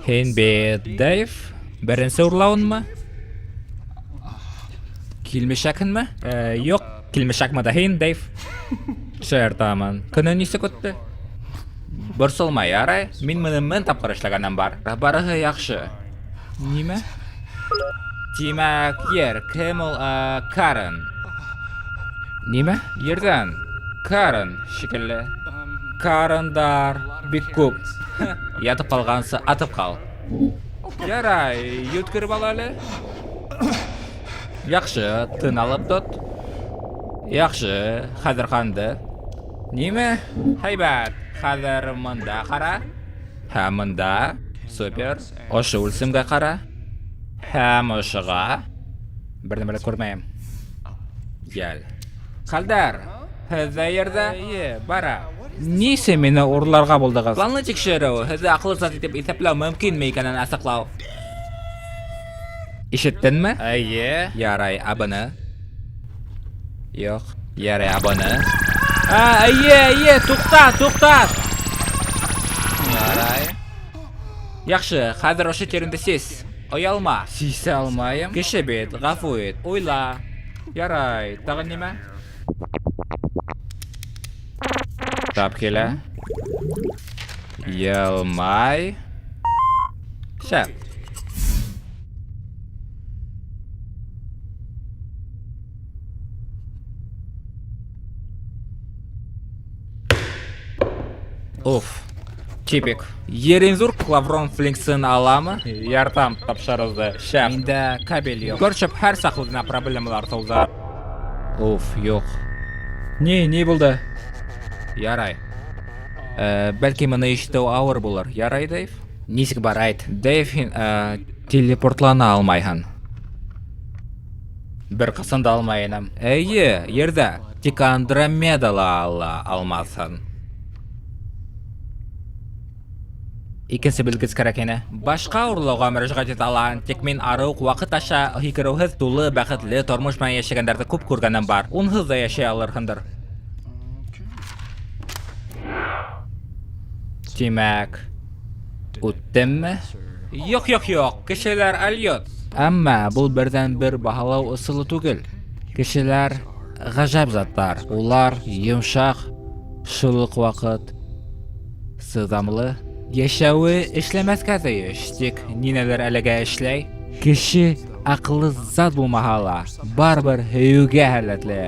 Һин бит Дэйв, беренсе урлауынмы? Килмешәкһеңме? Э, юк, килмешәкме дә һин, Дэйв. Шаяртамын. Көнө нисек үтте? Борсолма, ярай. Мин моны мең тапкыр эшләгәнем бар. Барыһы яхшы. Нимә? Тимәк, ер, кем ул, ә, Карен? Нимә? Ердән. Карен шикелле. Карендар бик күп. Ятып калгансы атып кал. Ярай, йөткереп ал әле. Яхшы, тын алып тот. Яхшы, хәзер канды. Нимә? Һәйбәт. Хәзер монда кара. Һәм монда. Супер. Ошо үлсемгә кара. Һәм ошыга. Бер нәмә дә күрмәем. Гел. Хәлдәр, һеҙ ҙә ерҙә? Эйе, бара. Нисе мине урларға булдығыҙ? Планлы тикшереү, һеҙҙе аҡыллы зат итеп иҫәпләү мөмкинме икәнен асыҡлау. Ишеттеңме? Эйе. Ярай, ә быны? Юҡ. Ярай, ә быны? Ә, эйе, эйе, туҡта, туҡта! Ярай. Яҡшы, хәҙер ошо тиреңде сис. Оялма. Сисә алмайым. Кеше бит, ғәфү ит. Уйла. Ярай, тағын нимә? Тап килә. Йылмай. Шәп. Уф. Типик. Ерин зур Клаврон Флинксын аламы? Яртам тапшырылды. Шәп. Миндә кабель юк. Көрчеп һәр сак үзенә проблемалар тудыра. Уф, юк. Ни, ни булды? Ярай. Э, бәлки моны ишетү авыр булыр. Ярай, Дэйв? Нисек бар, әйт. Дэйв, һин э, телепортлана алмайһың. Бер кысын да алмай инем. Әйе, ердә. Тик Андромеда ла ала алмасын. Икенсе белгеч кәрәк ине. Башка урлауга мөрәҗәгать итә алам, тик мин ары ук вакыт аша һикерүһез тулы бәхетле тормыш белән яшәгәннәрне күп күргәнем бар. Унһыз да яшәй алырһындыр. Тимәк, үттемме? Юк, юк, юк, кешеләр альет. Әмма бу бердән-бер баһалау ысулы түгел. Кешеләр гаҗәп затлар. Улар йомшак, шул ук вакыт сызамлы. Яшәве эшләмәскә тиеш, тик нинәләр әлегә эшләй? Кеше акыллы зат булмаһа ла, барыбер һөюгә һәләтле,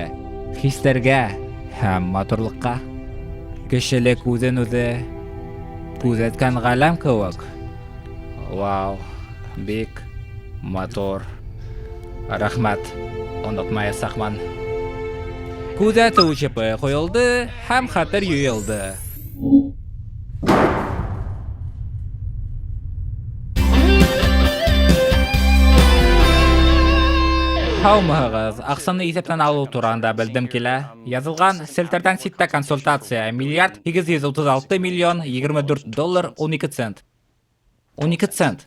хисләргә һәм матурлыкка. Кешелек үзен-үзе күзәткән галәм кебек. Вау, бик матур. Рәхмәт, онытмаячакмын. Күзәтү чипы куелды һәм хәтер юелды. Һаумыһыгыз, акчаны исәптән алу турында белдем килә. Язылган селтәрдән читтә консультация миллиард 836 миллион 24 доллар 12 цент. 12 цент.